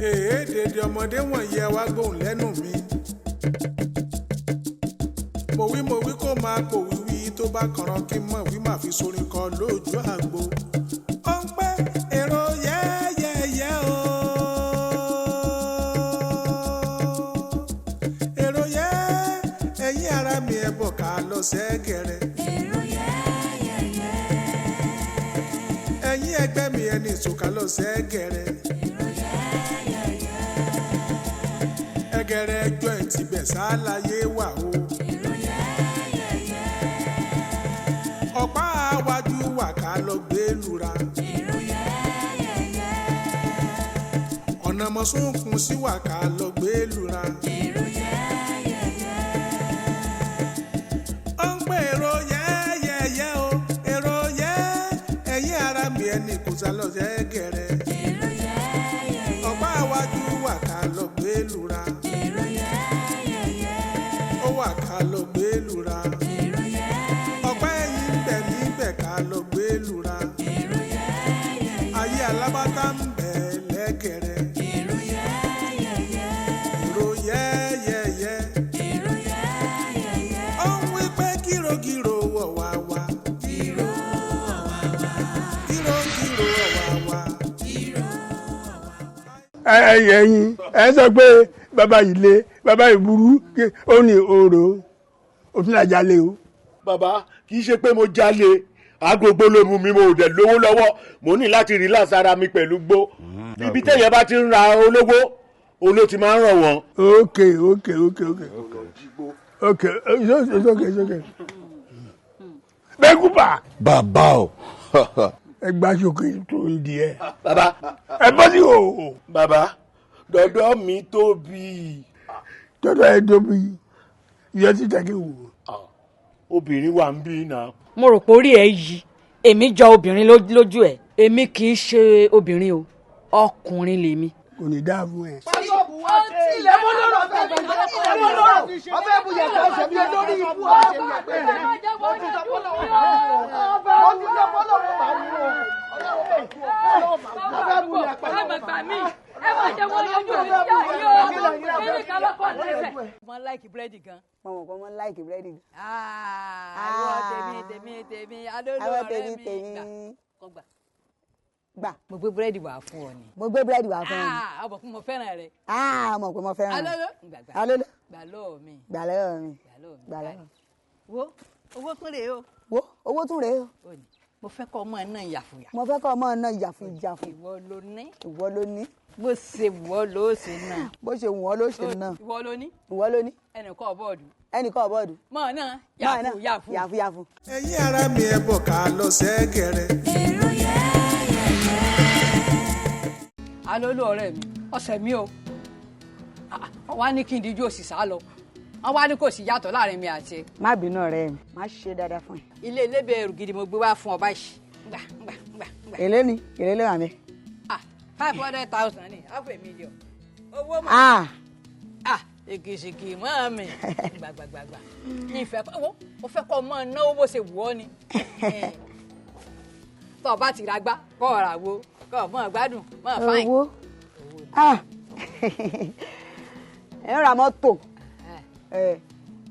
Èé dèdè ọmọdé wọ̀nyí, ẹ wá gbóhùn lẹ́nu mi. Mo wí, mo wí, kó máa pò wíwí tó bá kànràn kí n mọ̀ wí má fi sorin kọ lójú àgbo. Ó ń pẹ́ èrò yẹ́yẹ́yẹ́ o. Èrò yẹ́, ẹ̀yin ara mi, ẹ̀ bọ̀ ká lọ sẹ́gẹ̀rẹ̀. Èrò yẹ́yẹ́yẹ́. Ẹ̀yin ẹgbẹ́ mi, ẹni ìsòkà lọ sẹ́gẹ̀rẹ̀. Èrò yẹ́yẹ́yẹ́. Ẹgẹrẹ ẹjọ́ ẹ̀ tibẹ̀ sáláyé wà o. Èrò yẹ́yẹ́yẹ́. Ọ̀pá àwájú wà ká lọ gbé lura. Èrò yẹ́yẹ́yẹ́. Ọ̀nà mọ̀sùnkùn sí wà ká lọ gbé lura. Èrò yẹ́yẹ́yẹ́. Ó ń pè èrò yẹ́yẹ́yẹ́ o. Èrò yẹ́, ẹ̀yin ara mi, ẹni kò sá lọ sẹ́gẹ̀rẹ̀. Èrò yẹ́yẹ́yẹ́. Ọ̀pá àwájú wà ká lọ gbé lura. Èrò yẹ́yẹ́yẹ́. Ó wà ká lọ gbé lura. Èrò yẹ́yẹ́yẹ́. Ọ̀pá ẹ̀yìn ń bẹ níbẹ̀ ká lọ gbé lura. Èrò yẹ́yẹ́yẹ́. Ayé alábátá ń bẹ lẹ́gẹ̀rẹ̀. Èrò yẹ́yẹ́yẹ́. Èrò yẹ́yẹ́yẹ́. Èrò yẹ́yẹ́yẹ́. Ó ń wí pé kírokíro wọ̀ wá wá. Ìró ọ̀wàwà. Kírokíro wọ̀ wá wá. Ìró ọ̀wàwà. Ẹ̀yin ẹ sọ pé bàbá yìí le, bàbá yìí burú, ó ní òòrò ó tún là jalè o. Bàbá, kì í ṣe pé mo jalè. Agbègbè ló mú mi, mo ò dẹ̀ lówó lọ́wọ́. Mo ní láti relax ara mi pẹ̀lú gbó. Ibi téèyàn bá ti ń ra olówó, òun ló ti máa ń ràn wọ́n. Ok, it's okay, it's okay. Bẹ́ẹ̀ kúpa. Bàbá o. Ẹ gbá sókè tó ń di ẹ. Bàbá. Ẹ bọ́ sí o. Bàbá, dọ̀dọ̀ mi tóbi. Dọ̀dọ̀ ẹ tóbi, yọ síta kí wò. Obìnrin wà ń bí náà. Mo rò pé orí ẹ yí. Èmi jọ obìnrin lójú ẹ? Èmi kì í ṣe obìnrin o, ọkùnrin lèmi. Kò ní dáa fún ẹ. Ilẹ̀ mọ́ lọ́rọ̀, ilẹ̀ mọ́ lọ́rọ̀, ọbẹ̀ buyẹ̀ kan ṣe bí olórí ibú ọ̀ṣẹ̀ yẹ̀pẹ̀ rẹ̀. Mo ti sọ fọlọ́wọ́, mo ti sọ fọlọ́wọ́, màá mú o, ọbẹ̀ buyẹ̀ pẹ̀. Ẹ mà gbà mí, ẹ má jẹ́ wọ́n yọjú mi sí ayé o, kí ni ká lọ́kọ̀ lẹ́sẹ̀. Mo like búrẹ́dì gan. Mo mọ̀ pé mo ń like búrẹ́dì gan. Àwọn tèmi tèmi tèmi alólò Àwọn ọ̀rẹ́ tèmi mi tèmi. gbà kọ́ gbà. Gbà. Mo gbé búrẹ́dì wá fún ọ ni. Mo gbé búrẹ́dì wá fún ọ ni. Ọmọ pé mo fẹ́ràn rẹ. Ah, ọmọ pé mo fẹ́ràn rẹ. Alólò gbàgbà. Alólò. Gbà lọ́wọ́ mi. Gbà lọ́wọ́ mi. Gbà lọ́wọ́ mi. Gbà lọ́wọ́ mi. Wo, owó tún rèé o. Wo, owó tún rèé o. Ó ní, mo fẹ́ kọ́ ọmọ náà yàfùyà. Mo fẹ́ kọ́ ọmọ náà yàfùn yàfùn. Ìwọ ló ní. Ìwọ ló ní. Bó ṣe wù ọ́ ló ṣe náà. Bó ṣe wù ọ́ ló ṣe náà. Ìwọ ló ní. Ìwọ ló ní. Ẹnìkan ọ̀bọ̀ọ̀dù. Ẹnìkan ọ̀bọ̀ọ̀dù. Mọ̀ náà yàfù yàfù. Yàfù yàfù. Ẹ̀yin ara mi, ẹ bọ̀ ká lọ sẹ́gẹ̀rẹ̀. Èrò yẹ́yẹ́yẹ́. Alólò ọ̀rẹ́ mi, ọ̀sẹ̀ mi o. Wọ́n wá ní kí n díjú òsì sá lọ. Wọ́n wá ní kò sí yàtọ̀ láàrin mi àti ẹ. Má bínú ọ̀rẹ́ mi, má ṣe dáadáa fún ẹ. Ilé elébè ẹrù gidi mo gbé wá fún ọ báyìí. Ngbà ngbà ngbà ngbà. Èlé ni, èlé ló wà mí. Ah, 500,000 ni, half a million. Owó mọ̀. Ah. Ah, èkìsìkì mọ́ mi. Gbàgbàgbàgbà. Ìfẹ́ wo, mo fẹ́ kọ́ ọmọ náwó bó ṣe wù ọ́ ni. Tọ́ ọ bá ti ra gbá, kọ́ ọ̀rà wo, kọ́ ọ mọ̀ gbádùn, mọ̀ fáìn. Owó. Ah. Ẹ ń ra mọ́tò. Ẹ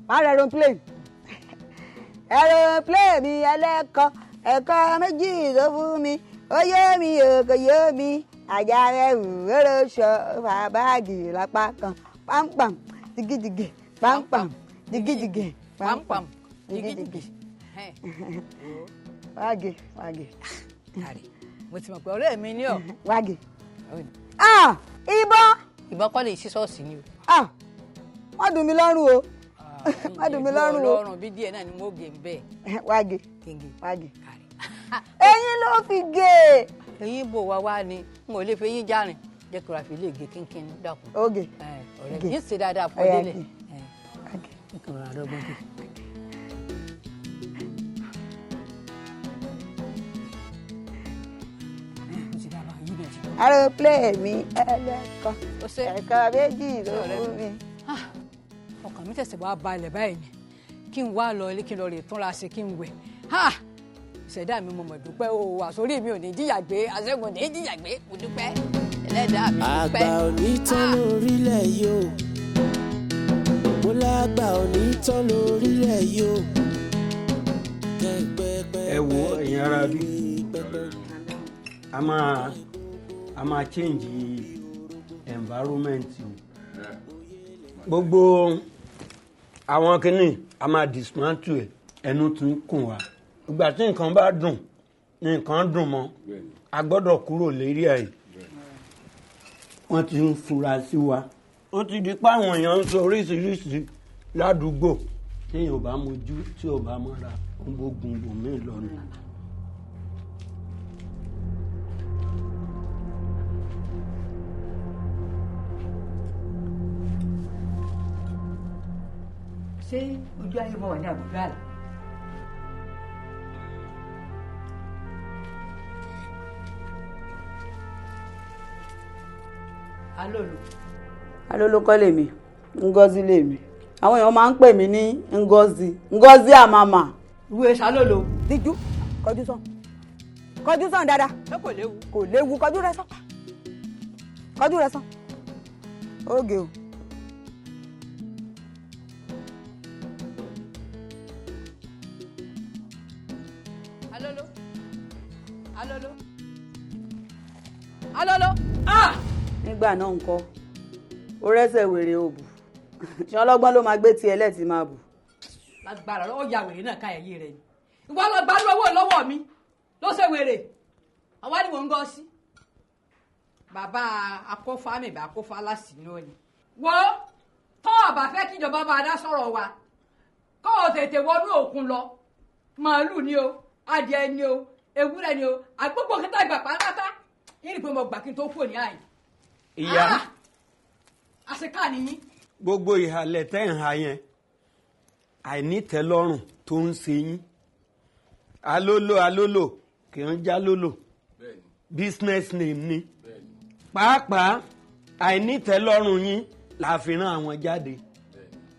má ra aeroplane. Aeroplane mi ẹlẹ́kọ̀ọ́, ẹ̀kọ́ méjì ló fún mi. Ó yé mi o, kò yé mi. Àjà rẹ̀ wù ó ṣọ fà báàgì lápá kan. Pámpám, jìgìjìgì, pámpám, jìgìjìgì, pámpám, jìgìjìgì. Wáàgì, wáàgì. Mo ti mọ̀ pé ọ̀rẹ́ mi ní ọ. Wáàgì. Ah! Ìbọn! Ìbọn kọ́ lè ṣí ṣọ́ọ̀ṣì ni o. Ah! Má dùn mí lọ́rùn o. Má dùn mí lọ́rùn o. Ọlọ́run bí díẹ̀ náà ni mo gé ń bẹ́ẹ̀. Wáàgì. Gègé. Wáàgì. Eyín ló fi gé. Eyín bò wá wá ni, n ò lè fi eyín járin. Jẹ́ kí n ra fi lè gé kínkín dákun. Oge. Ọ̀rẹ́ mi ń ṣe dáadáa fún Ọya, ọdílé. gé. N kò rà lọ́gbọ́n gé. Aeroplane mi ẹlẹ́kọ̀ọ́, ẹ̀kọ́ méjì ló fún mi. Ọkàn mi tẹ̀sẹ̀ wá balẹ̀ báyìí ni kí n wá lọ ilé, kí n lọ rè túnra ṣe, kí n wẹ̀. Ìṣẹ̀dá mi, mo mọ̀ dúpẹ́ o. Àsórí mi ò ní jíyà gbé, àṣẹ́gun ní jíyà gbé, mo dúpẹ́. Ẹlẹ́dàá mi dúpẹ́. Àgbà ò ní tán lórílẹ̀ yìí o. Mo lágbà ò ní tán lórílẹ̀ yìí o. Ẹ wo, ẹ̀yin ará bí, a máa change environment o. Gbogbo àwọn kìnnì a máa dismantle ẹ. Ẹnu tún kùn wá. Ìgbà tí nǹkan bá dùn ní nǹkan dùn mọ́, a gbọ́dọ̀ kúrò lérí ẹ̀. Wọ́n ti ń fura sí wa. Ó ti di pé àwọn èèyàn ń sọ oríṣiríṣi ládùúgbò. Tí èèyàn ò bá mojú, tí ò bá mọ́ra, ó ń gbógun bòmíì lọ́nà. Ṣé ojú ayé mọ wà ní àbújá àlà? Alóòlù. Alóló kọ́ lèmi, Ngozi lèmi. Àwọn èèyàn máa ń pè mí ní Ngozi, Ngozi àmàmà. Ìwé sálólo. Díjú, kọjú sàn, kọjú sàn dáadáa. Ṣé kò léwu? Kò léwu, kọjú rẹ sàn, kọjú rẹ sàn. Oge o. Alólo, alólo, alólo, ah! Nígbà náà ńkọ́, ó rẹ́sẹ̀ wèrè òbù, ṣé ọlọ́gbọ́n ló máa gbé tiẹ̀ lẹ́ẹ̀tì máa bù. Lágbára ó ya wèrè náà ká ẹ̀yẹ rẹ̀ ni. Ìwọ lọ gbárù owó lọ́wọ́ mi ló ṣe wèrè. Àwa ni mò ń gọ́ sí. Bàbá akófá mi bá akófá lásì náà ni. Wo, tọ́ ọ̀bà fẹ́ kíjọba máa dá sọ̀rọ̀ wa, kọ́ ọ tètè wọnú òkun lọ. Màálù ni o, adìẹ ni o, ewúrẹ́ ni o, àgbógbò kẹta ìgbà pátápátá yìí ni pé mo gbà kí n tó kúrò ní àyè. Ìyá. Àṣekà nìyí. Gbogbo ìhàlẹ̀ tẹ́ ń ha yẹn, àìnítẹ́lọ́rùn tó ń ṣe yín. Alólò, alólò kì í já lólò, business name ni. Pàápàá àìnítẹ́lọ́rùn yín la fi rán àwọn jáde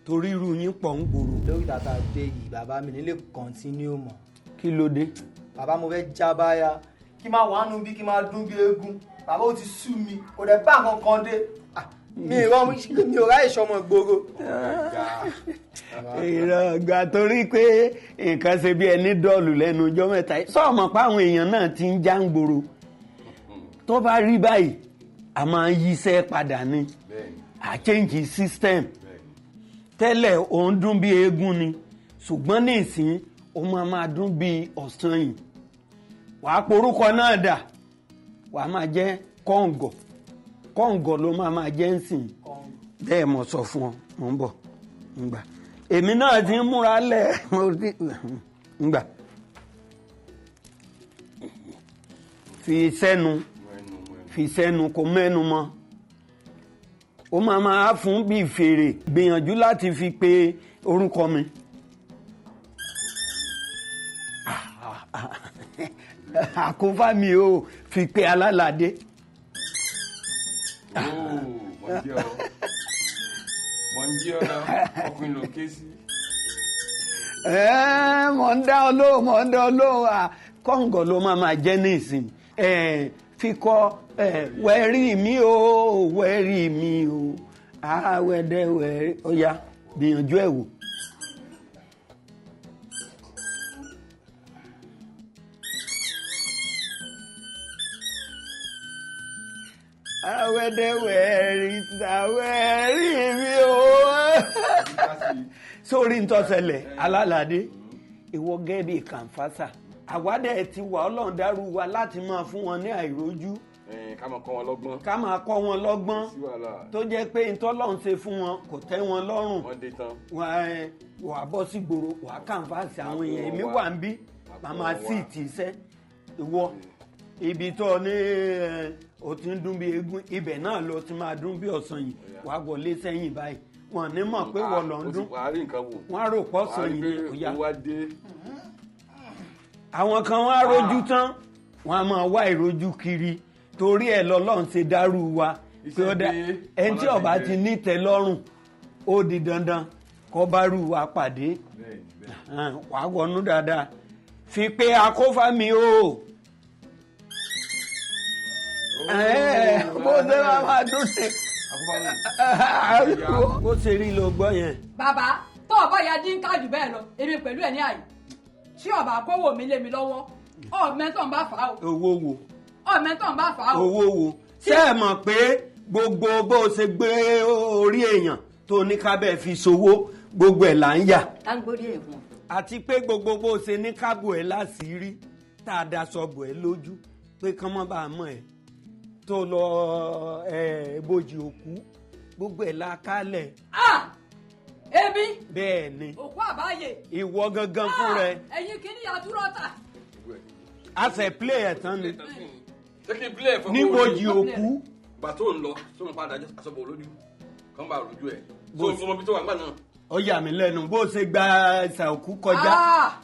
torí irú yín pọ̀ ń gbòòrò. Lórí tàtà dé yìí, bàbá mi nílé continue mọ́. Kí ló dé? Bàbá, mo fẹ́ já báyà, kí máa wà nù bí kí máa dún bí eégún. Bàbá, ó ti sú mi, kò dẹ̀ bá nǹkan kan dé. Ah, mi ì rọ, mi ò ráyè sọmọ ìgboro. Ìrọ̀ ìgbà torí pé nǹkan ṣe bí ẹni dọ́ọ̀lù lẹ́nu ọjọ́ mẹ́ta yìí. Sọ́ọ̀mọ̀ pé àwọn èèyàn náà ti ń já ń gbòòrò? Tó bá rí báyìí, a máa ń yíṣẹ́ padà ni, à change system. Tẹ́lẹ̀ òun dún bí eégún ni, ṣùgbọ́n ní ìsín ó máa máa dún bí ọ̀sán yìí. Wàá porúkọ náà dà, wàá máa jẹ́ kọ́ǹgọ̀. Kọ́ǹgọ̀ ló máa máa jẹ́ ń sìn. Bẹ́ẹ̀ mo sọ fún ọ. Mò ń bọ̀ ń gbà. Èmi náà ti ń múra lẹ̀, mo ti ń gbà. Fi sẹ́nu, fi sẹ́nu, kò mẹ́nu mọ́. Ó máa máa fún bí fèrè. Gbìyànjú láti fi pe orúkọ mi. Àkófá mi ò fi pe alálàdé. Mo ń jẹ́ ọ, mo ń jẹ́ ọ, ọkùnrin ló ké sí. Mọ̀ ń dá ọ lóhùn, mọ̀ ń dá ọ lóhùn. À kọ́ǹgọ̀ ló máa máa jẹ́ ní ìsìn. Fi kọ́ wẹ́rí mi o, wẹ́rí mi o, àwẹ̀dẹ̀ wẹ́rí. Ó yá, gbìyànjú ẹ̀ wò. Àwẹ̀dẹ̀ wẹ́rí, àwẹ̀rí mi o. Sórí ń tọ́sẹ̀lẹ̀ alálàdé, ìwọ gẹ́gẹ́ bíi kàǹfàṣà, àwádẹ́ ti wà. Ọlọ́run dárú wa láti máa fún wọn ní àìrójú. Ká máa kọ́ wọn lọ́gbọ́n. Ká máa kọ́ wọn lọ́gbọ́n. Sí wàhálà. Tó jẹ́ pé ntọ́lọ́run ṣe fún wọn kò tẹ́ wọn lọ́rùn. Wọ́n dé tán. Wà á bọ́ sí gbòòrò, wà á kàǹfàṣì àwọn èèyàn. Èmi wà ń bí màmá sí ti iṣẹ́. Ìwọ ibi tó ní o ti ń dún bí eégún, ibẹ̀ náà ló ti máa dún bí ọ̀sán yìí. Wàá wọlé sẹ́yìn báyìí, wọn ní mọ̀ pé wọ́n lọ ń dún. Wàá rí nǹkan wò. Wọ́n á rò pọ̀ sàn yìí ni. Ó yá. Wàá dé. Àwọn kan wọ́n á rojú tán, wọ́n á máa wá ìrojú kiri. Torí ẹ̀ lọ́lọ́run ṣe dárú wa pé ó dá ẹni tí ọba ti nítẹ́ lọ́rùn, ó di dandan kó bá rú wa pàdé. Wàá wọnú dáadáa, fi pé akófá mi o. Bó ṣe máa máa dún ní. Bó ṣe rí ló gbọ́ yẹn. Bàbá, tó ọba ya dín káàdù bẹ́ẹ̀ lọ, èmi pẹ̀lú ẹ̀ ní àyè tí ọba kówó mi lé mi lọ́wọ́, ọ̀mẹ́tọ̀ ń bá fà á o. Owó wo? Ọ̀mẹ́tọ̀ ń bá fà á o. Owó wo? Ṣé ẹ mọ̀ pé gbogbo bó ṣe gbé orí èèyàn tó ní kábẹ́ fi ṣòwò, gbogbo ẹ̀ là ń yà. Tá ń gbórí ẹ̀ fún ọ. Àti pé gbogbo bó ṣe ní kábò ẹ̀ láṣìírí, tá a daṣọ bò ẹ́ lójú pé kán mọ́ bá a mọ̀ ẹ́, tó lọ bójì òkú, gbogbo ẹ̀ la kálẹ̀. Èmi. Bẹ́ẹ̀ ni. Òkú àbáyé. Ìwọ gangan fún rẹ. Ẹ̀yin kìíní àdúrọ́tà. A ṣe play ẹ̀ tán ni. Ṣé kí n play ẹ̀ fún Níbojì òkú. Gbà tó ń lọ tó ń padà aṣọ́bọ̀ olójú kan bá rojú ẹ̀ tó ń fọmọ bí tó wà nígbà náà. Ó yà mí lẹ́nu bó ṣe gba ìsà òkú kọjá,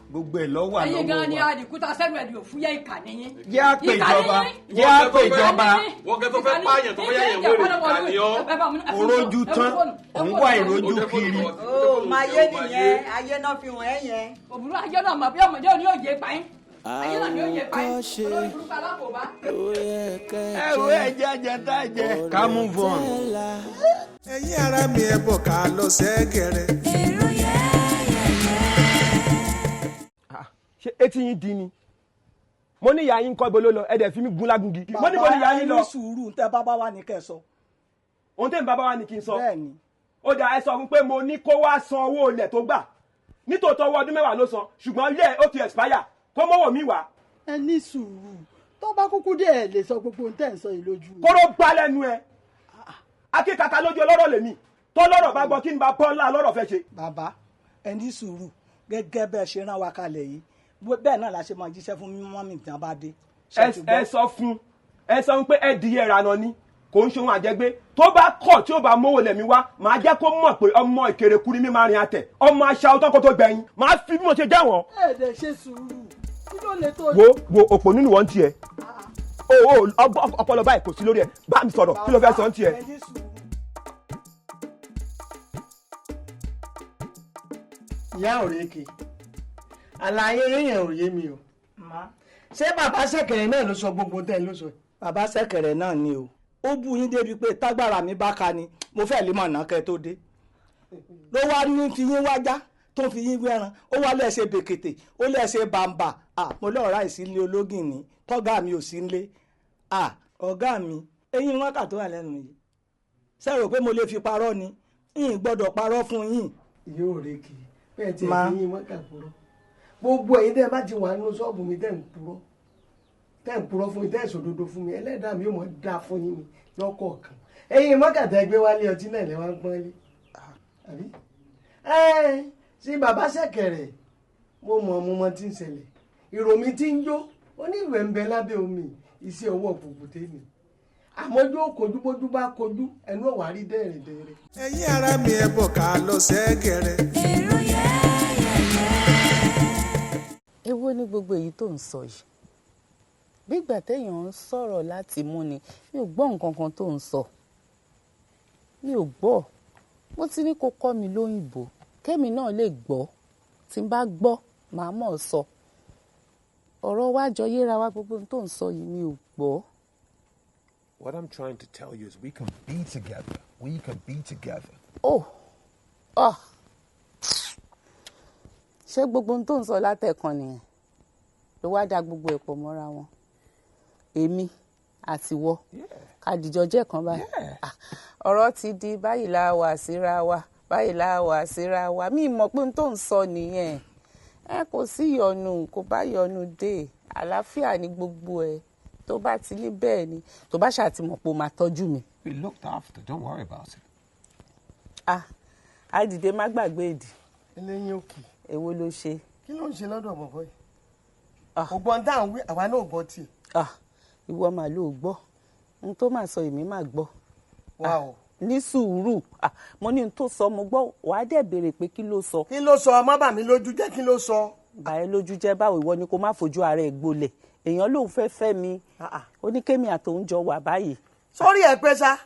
gbogbo ẹ̀ ló wà lọ́wọ́ wa. Ẹ̀yin gan ni àdìkúta sẹ́nu ẹ̀dì òfúyẹ́, ìkà nìyí. Jẹ́ àpèjọba, jẹ́ àpèjọba. Wọ́n kẹ́ tó fẹ́ pààyàn tó fẹ́ yàyàn wèrè, ìkà ni ọ́. Òrójú tán, òun wá ìrójú kiri. Ó máa yé nìyẹn, ayé náà fi wọ́n ẹ̀ yẹn. Òbúrú ayé náà mọ̀ bí ọmọdé òní òye pa yín. Ayé náà ni òye pa yín. Olórí burúkú alákòóbá. Ẹ wo, ẹjẹ ajẹ tá a jẹ. Ká move on. Ẹ̀yin ará mi, ẹ bọ̀ ká lọ sẹ́gẹ̀rẹ̀. Èrò yẹ́yẹ́yẹ́. Ṣé etí yín di ni? Mo ní ìyá yín kọ́, ibo ló lọ? Ẹ dẹ̀ fi mí gún lágùngi. Mo ní mo ní ìyá yín lọ. Bàbá, ẹ ní sùúrù, tẹ bàbá wa ní kẹ́ ẹ sọ. Ohun tẹ́ ń bàbá wa ní kí n sọ. Bẹ́ẹ̀ni. Ó dà, ẹ sọ fún pé mo ní kó wá san owó ilẹ̀ tó gbà. Nítòótọ́, owó ọdún 10 ló san, ṣùgbọ́n ilé ó ti expire, kó mọ́wọ́ mi wá. Ẹ ní sùúrù, tó bá kúkú dé, ẹ lè sọ gbogbo ohun tẹ́ ẹ̀ ń sọ yìí lójú. Kóró gbá lẹ́nu ẹ. Akíkata lójú ọlọ́rọ̀ lèmi, tọ́lọ́rọ̀ bá gbọ́, kí n bá bọ́ ńlá lọ́rọ̀ fẹ́ ṣe. Bàbá, ẹ ní sùúrù, gẹ́gẹ́ bẹ́ẹ̀ ṣe rán wa kalẹ̀ yìí, bẹ́ẹ̀ náà la ṣe máa jíṣẹ́ fún mọ́mì tí wọ́n bá dé. Ẹ sọ fún, ẹ sọ fún pé ẹ di ẹ̀rànà ni, kò ń ṣe ohun àjẹgbé. Tó bá kọ̀, tí ó bá mówó lẹ̀mí wá, màá jẹ́ kó mọ̀ pé ọmọ ìkèrèkú ni mí, máa rin àtẹ̀ ọmọ aṣa ọtọ́ kó tó gbẹ̀yìn, màá fi bí mo ṣe jẹ́ wọ́n. Ẹ dẹ̀ ṣe sùúrù, kí ló lè tó. Wo wo, òpó nínú wọn tiẹ̀ o o, ọpọlọ báyìí kò sí lórí ẹ. Bá mi sọ̀rọ̀, kí ló fẹ́ sọ ń tiẹ̀. Ìyá òrèké, àlàyé yẹn ò yé mi o. Ṣé bàbá Ṣẹ̀kẹ̀rẹ̀ náà ló sọ gbogbo tẹ́ ẹ ló sọ yìí? Bàbá Ṣẹ̀kẹ̀rẹ̀ náà ni o. Ó bú yín débi pé tágbára mi bá ka ni mo fẹ́ lè mọ̀ náà kẹ́ tó dé, ló wá ní fi yín wájá, tó fi yín wẹ́ran, ó wá lẹ́sẹ̀ bèkètè, ó lẹ́sẹ̀ bàǹbà. Mo lọ́ọ̀rá ìsínlé ológin ní tọ́gá mi ò sí nlé. Ọ̀gá mi, eyín wọn kà tó wà lẹ́nu yìí, ṣé rò pé mo lè fi parọ́ ni? Yín gbọ́dọ̀ parọ́ fún yín. Ìyá òrèké, bẹ́ẹ̀ tí ẹ fi yín mọ́kà purọ́, gbogbo ẹ̀yin tẹ́ ẹ bá ti wà nínú ṣọ́ọ̀bù mi, tẹ́ ń purọ́, tẹ́ ń purọ́ fún mi, tẹ́ ẹ̀ sòdodo fún mi, ẹlẹ́dàá mi yóò mọ̀ dá fún yín mi lọ́kọ̀ọ̀kan. Ẹ̀yin mọ́kà tẹ́ gbé wálé ọtí náà lẹ́ wá ń pọ́n lé, àbí? Ẹ sí bàbá Ṣẹ̀kẹ̀rẹ̀, mo mọ̀, mo mọ̀ tí ń ṣẹlẹ̀. Ìrò mi ti ń jó oníwèé ń bẹ lábẹ́ omi, iṣẹ́ ọwọ́ pùpùté ni, àmọ́jú ó kojú, bójú bá kojú ẹnu ọ̀wá rí dẹ́rìn dẹ́rìn. Ẹ̀yin ará mi, ẹ bọ̀ ká lọ sẹ́gẹ̀rẹ̀. Èrò yẹ́yẹ́yẹ́. Èwo ni gbogbo èyí tó ń sọ yìí? Bígbà téèyàn ń sọ̀rọ̀ láti mú ni, mi ò gbọ́ nǹkan kan tó ń sọ, mi ò gbọ́. Mo ti ní kó kọ́ mi lóyìnbó, kémi náà lè gbọ́. Tí n bá gbọ́, màá mọ̀ ọ́ sọ. Ọ̀rọ̀ wa jọ yéra wa. Gbogbo ohun tó ń sọ yìí, mi ò gbọ́. What I'm trying to tell you is we can be together. We can be together. Oh, oh. Ṣé gbogbo ohun tó ń sọ látẹ̀kan nìyẹn? Ló wá da gbogbo ẹ̀ pọ̀ mọ́ra wọn. Èmi àti wọ kàdìjọ jẹ́ kan báyìí. Ah, ọ̀rọ̀ ti di báyìí la wà síra wa, báyìí la wà síra wa. Mi mọ̀ pé ohun tó ń sọ nìyẹn. Ẹ kò sí ìyọnu, kò bá ìyọnu dé, àlàáfíà ní gbogbo ẹ. Tó bá ti ní bẹ́ẹ̀ ni, tó bá ṣàtìmọ̀ pé o máa tọ́jú mi. Be looked after. Don't worry about it. Ah, àdìdé, má gbàgbé èdè. Eléyín òkè. Èwo ló ṣe? Kí ló ń ṣe lọ́dọ̀ bọ̀bọ̀ yìí? Ògbọ́n tá à ń wí, àwa náà gbọ́ tiẹ̀. Ah, ìwọ mà ló gbọ́ n tó máa sọ, èmi máa gbọ́. Wà o. Ní sùúrù. Ah, mo ní n tó sọ mo gbọ́. Wàá dẹ̀ béèrè pé kí ló sọ. Kí ló sọ? Má bà mí lójú jẹ́, kí ló sọ? Bà ẹ́ lójú jẹ́ báwo? Ìwọ ni kó má fojú ara ẹ̀ gbolẹ̀. Èèyàn lòun fẹ́ fẹ́ mi, ó ní kémi àtòun jọ wà báyìí. Sórí ẹ pé sá.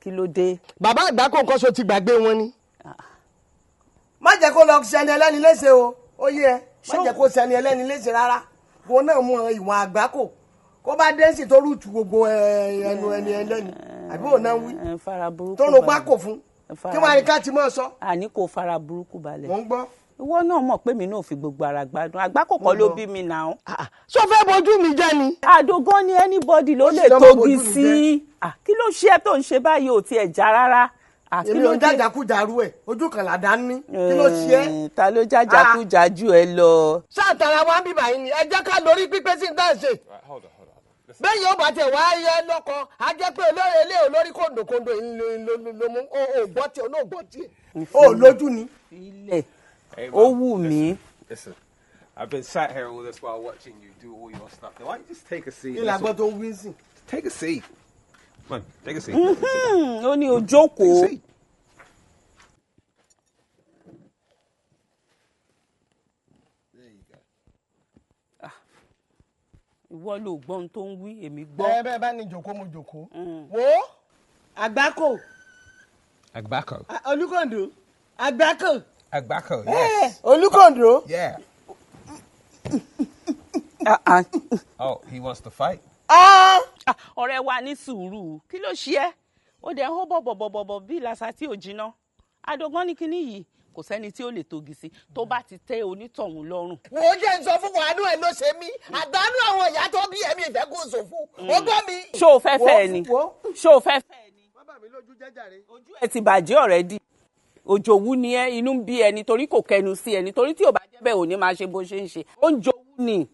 Kí ló dé? Bàbá àgbà kò nǹkan so ti gbàgbé wọn ni. Má jẹ́ kó lọ sẹni ẹlẹ́ni léṣe o, ó yé ẹ? Má jẹ́ kó sẹni ẹlẹ́ni léṣe rárá. Wọn náà mú ìwọ̀n àgbákò Kó bá dẹ́sì tó rúùtù gbogbo ẹnu ẹni ẹlẹ́ni àbí òun náà wí tó ló gbá kò fún kí wọ́n á ní ká ti mọ́ sọ. Àní kò fara burúkú balẹ̀. Mò ń gbọ́. Ìwọ náà mọ̀ pé mi náà fi gbogbo ara gbádùn, àgbákò kọ́ ló bí mi náà. Ṣó fẹ́ bojú mi jẹ́ ni. Àdògán ni anybody ló lè tógi sí. Kí ló ṣe é tó ń ṣe báyìí ò tiẹ̀ já rárá? Èmi ò jájàkújàrú ẹ, ojú kan làdá ní, kí ló ṣe é. Ta ló jájàkújà jù ẹ lọ. Sáàtara wa ń bíbà yín ni ẹ jẹ́ ká lórí pípé sí ní ṣe. Bẹ́ẹ̀ yóò bá tẹ̀ wá yẹ lọ́kọ, á jẹ́ pé olórí ilé olórí kòǹdòkòǹdò ló mú o gbọ́ tiẹ̀ o gbọ́ tiẹ̀ o lójú ni. Ilẹ̀ ó wù mí. Listen, I've been sat here all this while watching you do all your stuff. Now, why don't you just take a seat? Kí la gbọ́ tó ń wí sí? Take a seat. Come on, take a seat. Ó ní o jókòó. Ìwọ ló gbọ́ ohun tó ń wí, èmi gbọ́. Ẹ bẹ́ẹ̀ bá ní jòkó mo jòkó. Wo Àgbákò. Àgbákò. Olúkòǹdó. Àgbákò. Àgbákò, yes. Olúkòǹdó. Yeah. Oh, he wants to fight. Ọ̀rẹ́ wa ní sùúrù, kí ló ṣe ẹ́? Ó dẹ̀ ń hó bọ̀bọ̀bọ̀bọ̀ bí làṣà tí ò jiná. Àdògán ní kinní yìí, kò sẹ́ni tí ó lè togi sí tó bá ti tẹ́ onítọ̀hún lọ́rùn. Wò ó jẹ́ ń sọ fún wàánú ẹ̀ ló ṣe mí, àdánù àwọn ìyá tó bí ẹ̀mí ìfẹ́ kò ṣòfò, ó gbọ́ mi. Ṣó o fẹ́ fẹ́ ẹ ni? Ṣó o fẹ́ fẹ́ ẹ ni? Bàbá mi lójú jẹ́jàre. Ojú ẹ ti bàjẹ́ already. Òjòwú ni ẹ, inú ń bí ẹ nítorí kò kẹnu sí ẹ, nítorí tí ò bá jẹ́ bẹ́ẹ̀ ò ní máa ṣe bó ṣe ń ṣe. Ó ń jowú ni,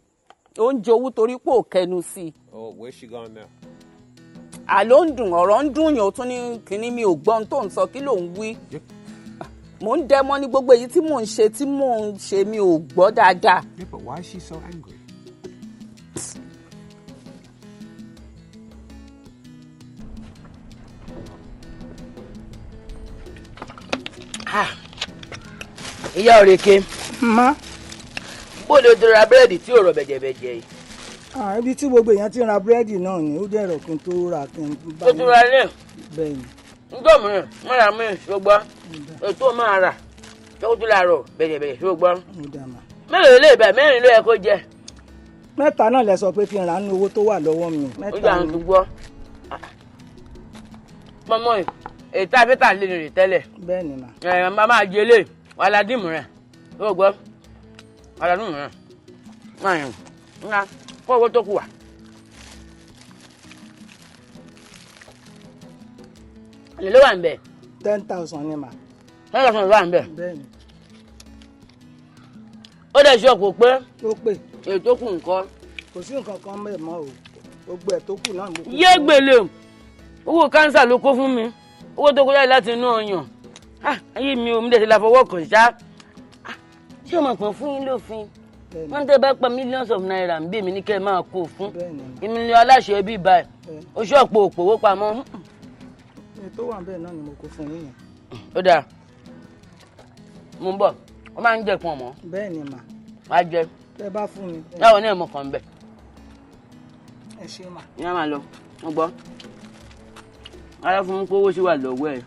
ó ń jowú torí pé ò kẹnu sí i. Oh, where's she gone now? Àló ń dùn, ọ̀rọ̀ ń dùn yàn, ó tún ní kinní mi ò gbọ́ ohun tó ń sọ, kí ló ń wí? Mò ń dẹmọ ní gbogbo èyí tí mò ń ṣe tí mò ń ṣe mi ò gbọ́ dáadáa. Yeah, but why is she so angry? Ìyá òrèké. Má. Bó ló ti ra búrẹ́dì tí ò rọ̀ bẹ̀jẹ̀bẹ̀jẹ̀ yìí? Ibi tí gbogbo èèyàn ti ra búrẹ́dì náà ni ó dẹ̀rọ̀ kí n tó ra kí n bá. Ó ti ra ilé. Bẹ́ẹ̀ ni. Njọ́ mìíràn má ra mí ṣùgbọ́n ètò máa rà tó tún láàárọ̀ bẹ̀jẹ̀bẹ̀jẹ̀ ṣùgbọ́n. Mélòó lè bẹ̀ mẹ́rin ló yẹ kó jẹ. Mẹ́ta náà lẹ sọ pé kí n rà nínú owó tó wà lọ́wọ́ mi. Ó jà ń gbọ́. Pọ́nmọ́ ètò afẹ́tà lè rìn tẹ́lẹ̀. Bẹ́ẹ̀ ni mà. Ẹ máa máa jẹ lé aládìmù rẹ̀ ó gbọ́ aládìmù rẹ̀ máa yàn ńlá kó owó tó kù wá. Èló ló wà ń bẹ̀? 10,000 ni mà. 10,000 ló wà ń bẹ̀? Bẹ́ẹ̀ni. Ó dẹ̀ ṣe ọ̀pọ̀ pé. Ó pè. Ètò kù nǹkan. Kò sí nǹkan kan mẹ́ mọ́ o, gbogbo ẹ̀ tó kù náà ló kù. Yé gbèlè owó kánsà ló kó fún mi, owó tó kọjá láti inú ọyàn. Ayé mi ò mi dẹ̀ ti la fọwọ́ kàn ṣá. Ṣé o mọ̀ pé fún yín lófin? Wọ́n tẹ́ bá pa millions of naira ń bí mi ní kẹ́ ẹ máa kó fún. Èmi ni aláṣẹ ẹbí báyìí. Oṣù ọ̀pọ̀ òpòwó pamọ́. Tó wà bẹ́ẹ̀ náà ni mo kó fún yín yẹn. Ó dáa, mo ń bọ̀, wọ́n máa ń jẹ pọ̀ mọ́. Bẹ́ẹ̀ ni mà. Wàá jẹ. Tẹ́ bá fún mi. Báwo ni ẹ̀mọ kan bẹ̀? Ẹ ṣé mà. Ìyá máa lọ, mo gbọ́. Ara fún mi pé owó ṣì wà lọ́wọ́ ẹ̀.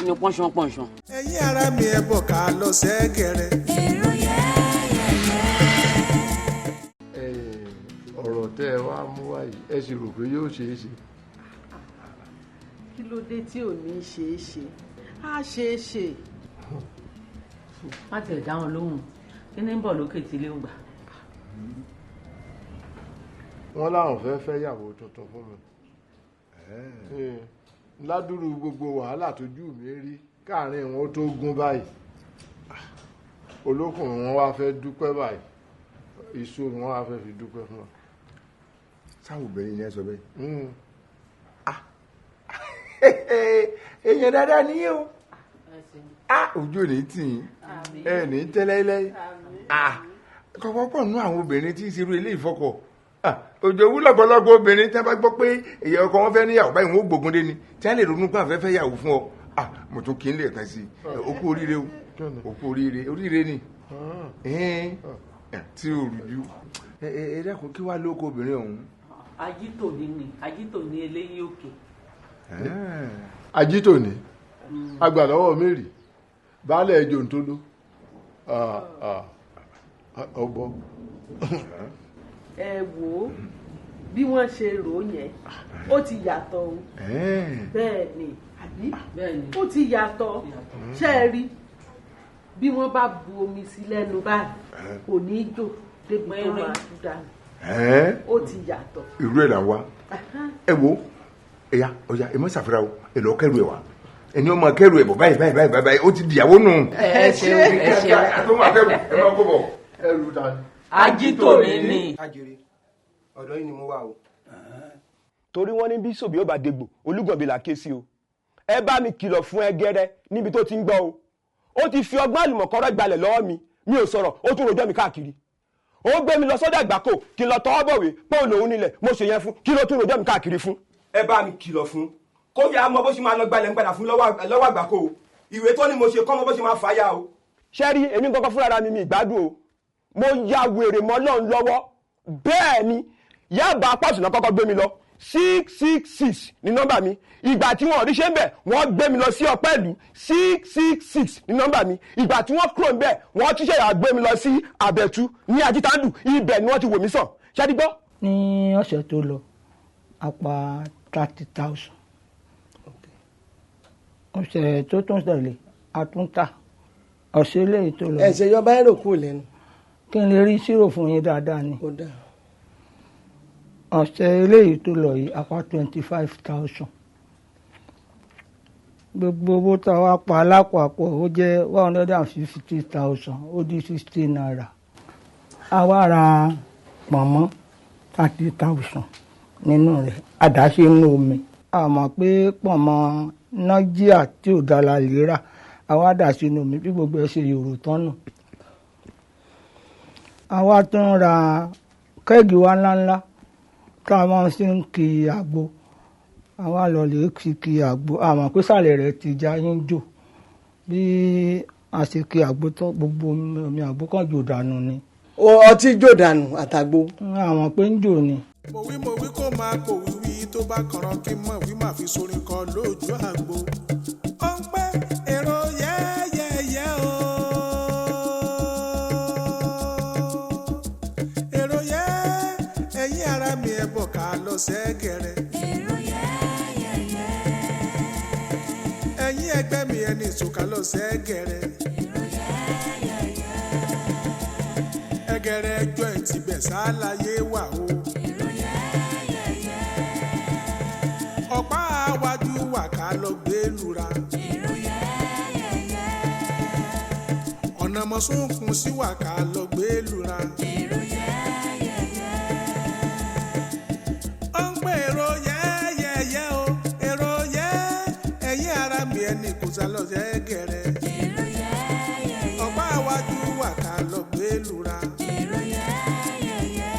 Ní pọ́nṣán pọ́nṣán. Ẹ̀yin ará mi ẹ bọ̀ ká lọ sẹ́gẹ̀rẹ̀. Èrò yẹ́yẹ́yẹ́. Ọ̀rọ̀ tẹ́ ẹ wá mú wá yìí, ẹ sì rò pé yóò ṣeé ṣe. Kí ló dé tí ò ní ṣeé ṣe? Á ṣeé ṣe. Má tiẹ̀ dá wọn lóhùn, kí ni ń bọ̀ lókè tí ilé ń gbà. Wọ́n láwọn fẹ́ fẹ́ yàwó tuntun fún mi. Ládùúrú gbogbo wàhálà tójú mi rí káàrin wọn tó gún báyìí, olókùn wọn wá fẹ́ dúpẹ́ báyìí, iṣu wọn wá fẹ́ fi dúpẹ́ fún wa. Sáwọn obìnrin yẹn sọ bẹ́ẹ̀. Èèyàn dáadáa nìyẹn o, ojú ò ní tì yín, ẹ ní tẹ́lẹ́lẹ́. Kọ̀pọ̀pọ̀ nú àwọn obìnrin tí ń ṣerú ilé ìfọkọ̀ òjò wú lọ́pọ̀lọpọ̀ obìnrin tí wọ́n bá gbọ́ pé èyí ọkọ wọn fẹ́ níyàwó báyìí wọn ó gbógun dé ni tí wọ́n lè ronú pé àwọn fẹ́ fẹ́ yàwó fún ọ. Mo tún kí n lè kàn sí i, o kú oríire o, o kú oríire, oríire ni tí o rújú. Ẹ dákun, kí wàá lóko obìnrin ọ̀hún. Ajítòní ni, Ajítòní eléyìí òkè. Ajítòní agbàlọ́wọ́ mẹ́rì baálẹ̀ jòǹtóló. Ọbọ. Ẹ wò ó, bí wọ́n ṣe rò ó yẹn, ó ti yàtọ̀ o. Bẹ́ẹ̀ ni, àbí ó ti yàtọ̀? Ṣé ẹ rí bí wọ́n bá bu omi sí lẹ́nu báyìí, kò ní í jò débi tó máa tú dànù. Ó ti yàtọ̀. Irú ẹ̀ là ń wá. Ẹ wo, ẹ̀yà ọ̀yà, ẹ má ṣàfihàn o. Ẹ lọ kẹrù ẹ wá, ẹni ọmọ kẹrù ẹ bọ̀ báyìí báyìí báyìí báyìí, ó ti dìyàwó nù. Ẹ ṣeun, ẹ ṣeun. Àtúntò àtẹrù ẹ máa kó bọ̀. Ẹrù ta ni. Ajítòní ni. Ajere, ọ̀dọ̀ yìí ni mo wà o. Torí wọ́n ní bí sòbí ó bá dégbò, olúgànbí là ké sí o. Ẹ bá mi kìlọ̀ fún Ẹgẹrẹ níbi tó ti ń gbọ́ o. Ó ti fi ọgbọ́n àlùmọ̀kọ́rọ́ gbalẹ̀ lọ́wọ́ mi, mi ò sọ̀rọ̀, ó tún rojọ́ mi káàkiri. Ó gbé mi lọ sọ́dọ̀ àgbákò kí n lọ tọwọ́ bọ̀wé pé òun lòun nílẹ̀. Mo ṣe yẹn fún kí ló tún rojọ́ mi káàkiri fún. Ẹ bá mi kìlọ̀ fún kó yá mọ bó ṣe máa lọ gbalẹ̀ ń padà fún lọ́wọ́ àgbákò o. Ìwé tó ní mo ṣe kọ́ mọ bó ṣe máa fàyà o. Ṣé rí èmi kankan fúnra mi, mi ìgbádùn o. Mo ya wèrè mọ́ Ọlọ́run lọ́wọ́. Bẹ́ẹ̀ ni, Yaba pàṣẹ náà kọ́kọ́ gbé mi lọ, 666 ní nọ́mbà mi. Ìgbà tí wọ́n rí ṣe ń bẹ̀, wọ́n gbé mi lọ sí Ọpẹ́lú, 666 ní nọ́mbà mi. Ìgbà tí wọ́n kúrò ń bẹ̀, wọ́n tún ṣẹ̀yà gbé mi lọ sí Àbẹ̀tú ní Ajítàndù. Ibẹ̀ ni wọ́n ti wò mí sàn. Ṣáàdìgbọ́. Ní ọ̀sẹ̀ tó lọ, a pa 30,000. Ọ̀sẹ̀ tó tún tẹ̀lé, a tún tà. Ọ̀sẹ̀ eléyìí tó lọ. Ẹ ṣe yọ báyìí rò kúrò lẹ́nu. Kí n lè rí sírò fún yín dáadáa ni. Ó dáa. Ọ̀sẹ̀ eléyìí tó lọ yìí, a pa 25,000. Gbogbo owó tá a wá pa lápapọ̀, ó jẹ́ 150,000 ó dín 60 naira. A wá ra pọ̀nmọ́ 30,000 nínú rẹ̀, àdáṣe inú omi. A mọ̀ pé pọ̀nmọ́ nájíà tí ò dára lè rà, a wá dà sínú omi, bí gbogbo ẹ ṣe yòrò tán nù. A wá tún ra kẹ́ẹ̀gì wa ńláńlá tá a máa ń ṣe ń ki àgbo. A wá lọ lè fi ki àgbo, a mọ̀ pé sàlẹ̀ rẹ̀ ti já yín jò. Bí a ṣe ki àgbo tán, gbogbo omi àgbo kan jò dànù ni. Ọtí jò dànù àtàgbo. A mọ̀ pé ń jò ni. Mo wí, mo wí, kó máa kò wíwí, tó bá kànràn kí n mọ̀ wí, máa fi sorin kọ lójú àgbo. Ó ń pẹ́ èrò yẹ́yẹ́yẹ́ o. Èrò yẹ́, ẹ̀yin ara mi, ẹ̀ bọ̀ ká lọ sẹ́gẹ̀rẹ̀. Èrò yẹ́yẹ́yẹ́. Ẹ̀yin ẹgbẹ́ mi, ẹni ìsòkà lọ sẹ́gẹ̀rẹ̀. Èrò yẹ́yẹ́yẹ́. Ẹgẹrẹ ẹjọ́ ẹ̀ ti bẹ̀ sáláyé wà o. Èrò yẹ́yẹ́yẹ́. Ọ̀pá àwájú wà ká lọ gbé lura. Èrò yẹ́yẹ́yẹ́. Ọ̀nà mọ̀súnkún sí wà ká lọ gbé lura. Èrò yẹ́yẹ́yẹ́. Ó ń pè èrò yẹ́yẹ́yẹ́ o. Èrò yẹ́, ẹ̀yin ara mi, ẹni kò sá lọ sẹ́gẹ̀rẹ̀. Èrò yẹ́yẹ́yẹ́. Ọ̀pá àwájú wà ká lọ gbé lura. Èrò yẹ́yẹ́yẹ́.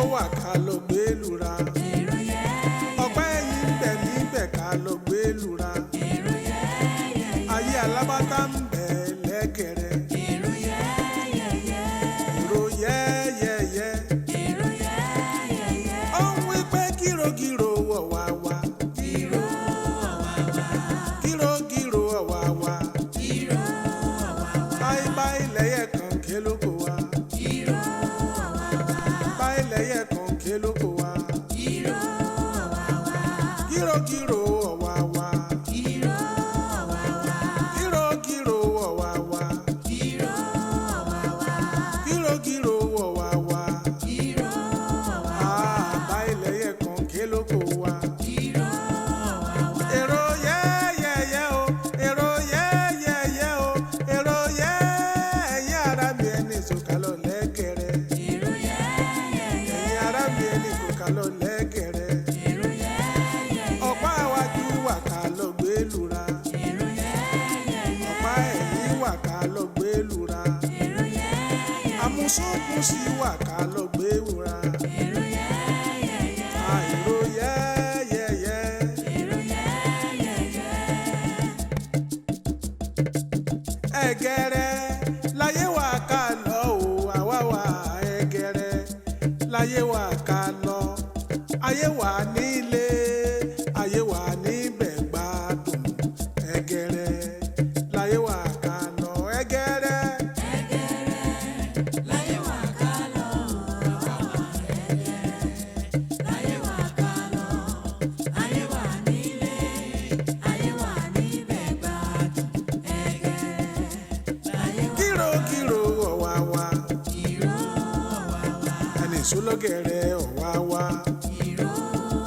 Ó wà ká lọ gbé lura. Èrò yẹ́yẹ́yẹ́. Ọ̀pá ẹ̀yìn ń bẹ níbẹ̀ ká lọ gbé lura. Èrò yẹ́yẹ́yẹ́. Ayé alábátá ń bẹ lẹ́gẹ̀rẹ̀. Èrò yẹ́yẹ́yẹ́. Èrò yẹ́yẹ́yẹ́. Èrò yẹ́yẹ́yẹ́. Ó ń wí pé gírògírò wọ̀ wá wá. Gírò ọ̀wàwà. Gírògírò wọ̀ wá wá. Gírò ọ̀wàwà. Báyìí báyìí lẹ́yẹ̀ kan ké lóko wa. Gírò ọ̀wàwà. Báyìí lẹ́yẹ̀ kan ké lóko wa. Gírò ọ̀wàwà. Gírògírò wọ̀ wá wá. Gírò ọ̀wàwà. Gírògírò wọ̀ wá wá. Gírò ọ̀wàwà. Gírògírò wọ̀ wá wá. Gírò ọ̀wàwà. Ah, báyìí lẹ́yẹ̀ kan ké lóko wa. Gírò ọ̀wàwà. Èrò yẹ́yẹ́yẹ́ o, èrò yẹ́yẹ́yẹ́ o, èrò yẹ́, ẹ̀yin ara mi, ẹni ìsòkà lọ lẹ́gẹ̀rẹ́. Èrò yẹ́yẹ́yẹ́. Ẹ̀yin ara mi, ẹni ìsòkà lọ lẹ́gẹ̀rẹ́. Èrò yẹ́yẹ́yẹ́. Ọ̀pá àwájú wà ká lọ gbé lura. Èrò yẹ́yẹ́yẹ́. Ọ̀pá ẹ̀yìn wà ká lọ gbé lura. Èrò yẹ́yẹ́yẹ́. Àmúsùnkùn sí wà ká lọ gbé lura. Èrò yẹ́yẹ́yẹ́. Àìrò yẹ́yẹ́yẹ́. Èrò yẹ́yẹ́yẹ́. Ẹgẹrẹ láyé wà ká lọ o, àwa wà ẹgẹrẹ láyé wà ká lọ. Ayé wà nílé, ayé wà níbẹ̀ gbádùn. Ẹgẹrẹ láyé wà ká lọ, ẹgẹrẹ. Ẹgẹrẹ láyé wà Nìṣó lọ́gẹ̀rẹ̀ ọ̀wá wá.